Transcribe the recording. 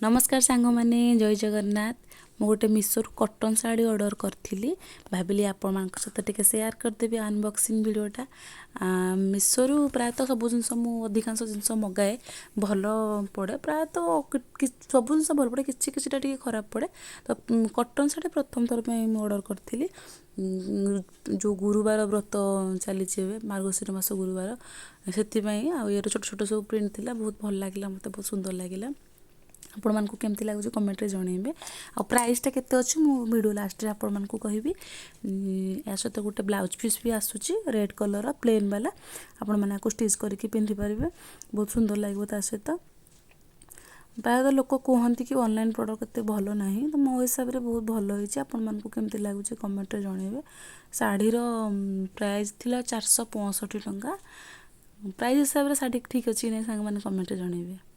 ନମସ୍କାର ସାଙ୍ଗମାନେ, ଜୟ ଜଗନ୍ନାଥ। ମୁଁ ଗୋଟେ ମିଶୋରୁ କଟନ୍ ଶାଢ଼ୀ ଅର୍ଡ଼ର କରିଥିଲି। ଭାବିଲି ଆପଣମାନଙ୍କ ସହିତ ଟିକେ ସେୟାର କରିଦେବି ଅନବକ୍ସିଂ ଭିଡ଼ିଓଟା। ମିଶୋରୁ ପ୍ରାୟତଃ ସବୁ ଜିନିଷ, ମୁଁ ଅଧିକାଂଶ ଜିନିଷ ମଗାଏ, ଭଲ ପଡ଼େ। ପ୍ରାୟତଃ ସବୁ ଜିନିଷ ଭଲ ପଡ଼େ, କିଛି କିଛିଟା ଟିକେ ଖରାପ ପଡ଼େ। ତ କଟନ୍ ଶାଢ଼ୀ ପ୍ରଥମ ଥର ପାଇଁ ମୁଁ ଅର୍ଡ଼ର କରିଥିଲି। ଯେଉଁ ଗୁରୁବାର ବ୍ରତ ଚାଲିଛି ଏବେ, ମାର୍ଗଶିର ମାସ ଗୁରୁବାର, ସେଥିପାଇଁ। ଆଉ ଇଏର ଛୋଟ ଛୋଟ ସବୁ ପ୍ରିଣ୍ଟ ଥିଲା, ବହୁତ ଭଲ ଲାଗିଲା ମୋତେ, ବହୁତ ସୁନ୍ଦର ଲାଗିଲା। ଆପଣମାନଙ୍କୁ କେମିତି ଲାଗୁଛି କମେଣ୍ଟରେ ଜଣେଇବେ। ଆଉ ପ୍ରାଇସ୍ଟା କେତେ ଅଛି, ମୁଁ ଭିଡ଼ିଓ ଲାଷ୍ଟରେ ଆପଣମାନଙ୍କୁ କହିବି। ଏହା ସହିତ ଗୋଟେ ବ୍ଲାଉଜ୍ ପିସ୍ ବି ଆସୁଛି, ରେଡ଼୍ କଲର୍ ପ୍ଲେନ୍ ବାଲା। ଆପଣମାନେ ଆକୁ ଷ୍ଟିଚ୍ କରିକି ପିନ୍ଧିପାରିବେ, ବହୁତ ସୁନ୍ଦର ଲାଗିବ ତା ସହିତ। ପ୍ରାୟତଃ ଲୋକ କୁହନ୍ତି କି ଅନଲାଇନ୍ ପ୍ରଡ଼କ୍ଟ ଏତେ ଭଲ ନାହିଁ, ତ ମୋ ହିସାବରେ ବହୁତ ଭଲ ହେଇଛି। ଆପଣମାନଙ୍କୁ କେମିତି ଲାଗୁଛି କମେଣ୍ଟରେ ଜଣେଇବେ। ଶାଢ଼ୀର ପ୍ରାଇସ୍ ଥିଲା 465 ଟଙ୍କା। ପ୍ରାଇସ୍ ହିସାବରେ ଶାଢ଼ୀ ଠିକ୍ ଅଛି କି ନାହିଁ, ସାଙ୍ଗମାନେ କମେଣ୍ଟରେ ଜଣେଇବେ।